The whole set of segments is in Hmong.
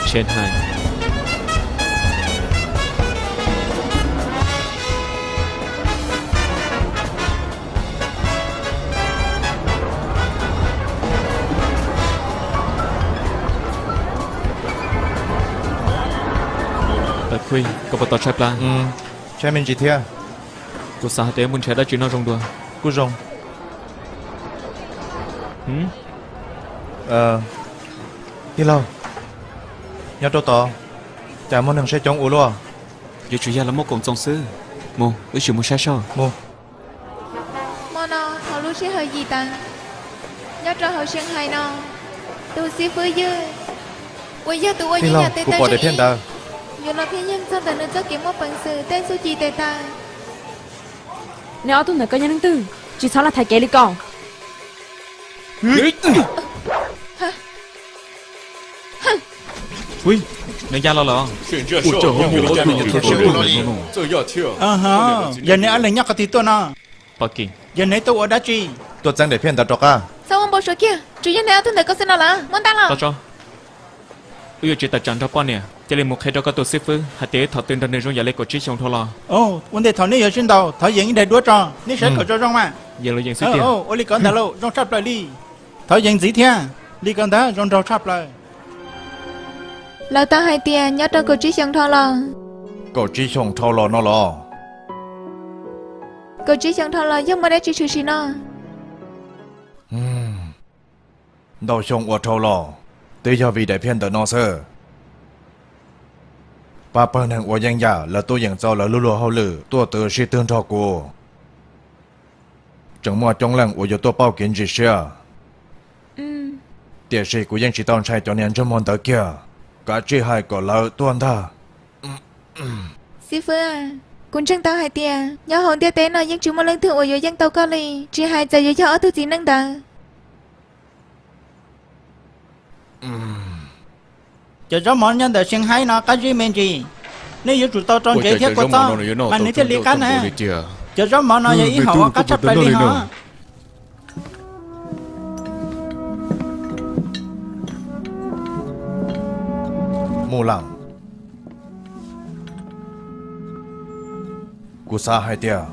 Shanghai. Tawm Kui, koj puas tau tshaib plab? Tshaib me ntsis thiab. Kuv xav hais tias muaj ntshav dab tsi noj zoo dua. Kuj zoo. Tij laug, nyob rau tod cas muaj neeg saib coob ua luaj? Yuav tsum yog lawv muaj koom txoos xwb. Mus, wb sim mus saib saib. Mus. Hmo no thaum lub sij hawm yim tav, nyob rau hauv Shanghai no, tus xib fwb Ywg uas yog tus ua yeeb yam tes taw tseem ceeb, yuav los pheej yeej txog ntawm nws txoj kev muaj peev xwm tej txuj ci tes taw. Nej ob tug ntawm ko yog leej twg? Tsis txhob los thaiv kev li ko. Nws ya los lawm. Yog neb ob leeg nyob qhov twg tuaj no? Yog neb tuaj ua dab tsi? Tuaj txeeb daim phiaj ntawd rov qab. Txhob ua npau suav kiag, tsuas yog neb ob tug ntawm ko xwb no lawm, muab ntaj los. Wb yuav tsis tawm tsam nrog poj niam, cia li mus qhia rau koj tus xib fwb hais tias wb thaum twg nrog nws zoo yam li kaum tsib xyoo dhau los. Ua ntej thaum nej yuav sib ntaus thov yees ib daim duab tso, nej saib kom zoo zoo mas. Yees los yees xwb tiag. Ua li ko ntag lauj, zoo tshaj plaws li. Thov yees ntxiv thiab, li ko ntag zoo nraug tshaj plaws. Lawv tau hais tias nyob rau kaum tsib xyoo dhau los. Kaum tsib xyoo dhau los no los? Kaum tsib xyoo dhau los yog muaj dab tsi tshwm sim no? Ntau xyoo ua dhau los, twb yog vim daim phiaj ntawm no xwb. Pab pawg neeg ua yeeb yam lawv tuaj yeem txo lawv lub luag hauj lwm tuaj twv sib twv nrog kuv. Tseem muaj coob leej uas yuav tuaj pauj kev ntsis siab. Tiam sis kuv yeej tsis tau ntshai cov niag ntsej muag ntawd kiag. Kav tsij hais kom lawv tuaj ntag. Xib fwb, kuv ntseeg tau hais tias nyob hauv ntiaj teb no yeej tsis muaj leej twg uas yuav yeej tau koj li, tsis hais txawm yuav yog ob tug txiv neej ntawd. Cov zaub mov nyob ntawm Shanghai no qab zib me ntsis, nej yuav tsum tau rau ntsev thiab kua txob mas nws thiaj li qab na. Cov zaub mov no yog ib hom uas qab tshaj plaws li hos. Mus lawm. Kuv xav hais tias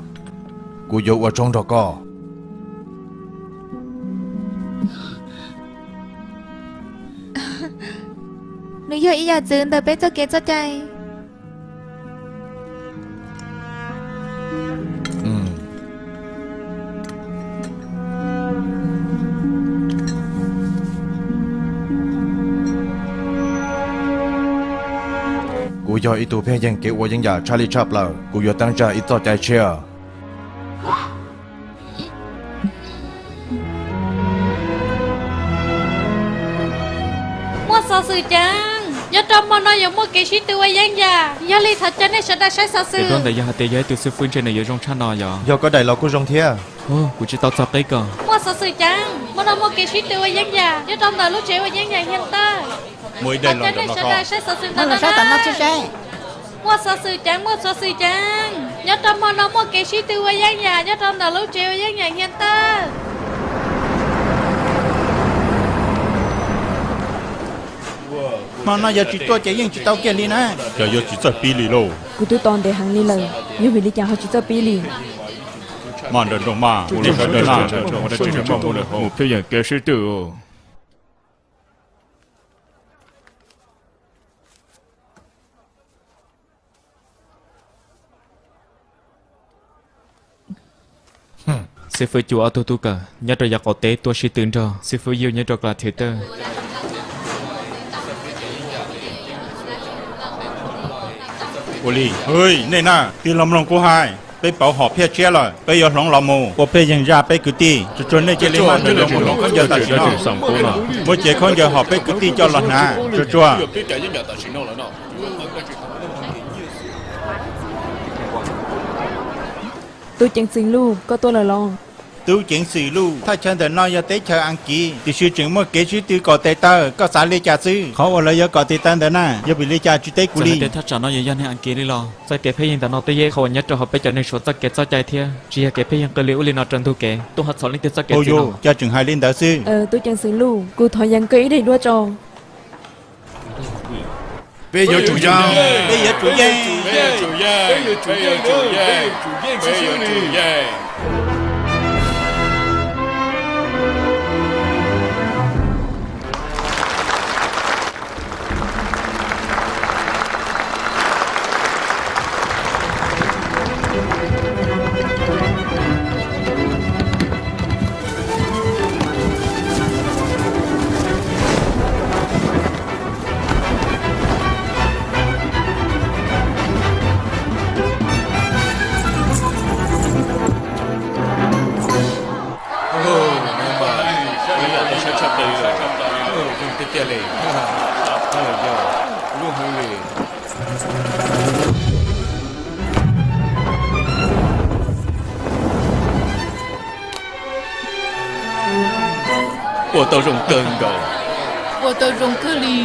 kuv yuav ua tshoob nrog koj. Nws yog ib yam txwv ntawm peb txoj kev txoj cai. Kuv yog ib tug pheej yeeg kev ua yeeb yam tshaj li tshaj plaws, kuv yuav teeb tsa ib txoj cai tshiab. Muaj xov xwm ceev, nyob rau hmo no yuav muaj kev sib tw ua yeeb yam, yog li thov caw nej sawv daws saib xov xwm. Tus duab ntawd yog hais tias yog ib tug xib fwb ntshe nws yuav zoo tshaj no yog. Yog koj daim los kuj zoo thiab. Kuv tsis tau txog qib ko. Muaj xov xwm ceev, hmo no muaj kev sib tw ua yeeb yam nyob rau ntawm lub tsev ua yeeb yam Nyiag Tawj. Thov caw nej sawv daws saib xov xwm ntawm no. Muaj xov xwm ceev, muaj xov xwm ceev, nyob rau hmo no muaj kev sib tw ua yeeb yam nyob rau ntawm lub tsev ua yeeb yam Nyiag Tawj. Hmo no yog tsis tuaj ces yeej tsis tau kiag li na. Cas yuav tsis txawj pib li lauj? Kuv twb tos ntev heev li lawm, yog vim li cas ho tsis txawj pib li? Mas nram nroog mas, mus pheej yeem kev sib tw. Xib fwb Cuj ob tug tub kawm nyob rau yav qaum teb tuaj sib tw nrog xib fwb Yuj nyob rau Klas Thim Tawj. Ua li, nej na, tig los mloog kuv hais, peb pauv hom phiaj tshiab lawm, peb yuav hloov los mus ua pheej yeeg zaj peb kwv tij. Tsuag tsuag nej cia li maj nroos mus hloov khaub ncaws tam sim no. Muab cev khaub ncaws hom peb kwv tij coj los hnav tsuag tsuag. Tub ceev xwm Luj, koj tuaj lawm los? Tub ceev xwm Luj, thaj chaw ntawm no yog teb chaws Askiv, tiam sis tseem muaj kev sib tw kom tes taw, koj xav li cas xwb? Qhov uas lawv yuav kom tes taw ntawd na, yog vim li cas tsis teb kuv li? Tej thaj tsam no yuav yog neeg Askiv li los? Txoj kev pheej yeeg ntawm no twb yog ib qho uas nyob rau hauv peb cov neeg Suav txoj kev txoj cai thiab tsis yog kev pheej yeeg qw li ub li no rau ntug kev, tuaj ho txhom leej twg txoj kev txij no. Cov tseem hais li ntawd xwb. Tub ceev xwm Luj, kuv thov yees koj ib daim duab tso. Peb yuav tsum yeej. Peb yuav tsum yeej. Peb yuav tsum yeej. Peb yuav tsum yeej. Tiag tiag li. Lub hwv li. Ua tau zoo kawg nkaus. Ua tau zoo kawg li.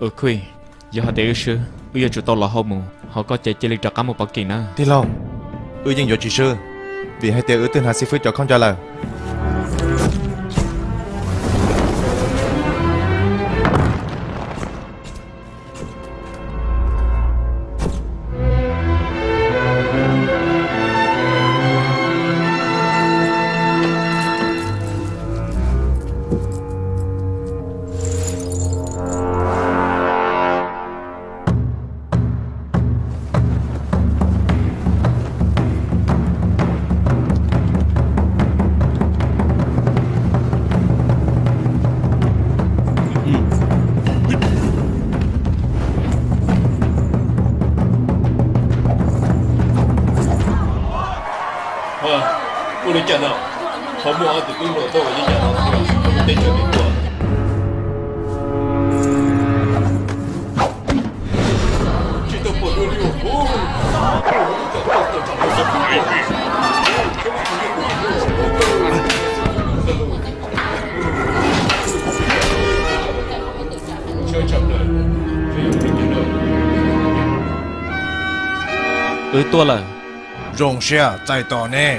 Ua Khij, yog hais tias wb swb, wb yuav tsum tau los hauj mus, ho koj ces cia li rov qab mus Pov Kev na. Tij laug, wb yeej yuav tsis swb, vim hais tias wb twb hnav xib fwb cov khaub ncaws lawm. Ua li cas no? Qhov muaj ob tug tub hluas tuaj ua li cas no thiab? Teb chaws twb tuaj. Wb tuaj lawm. Zoo siab txais tos nej.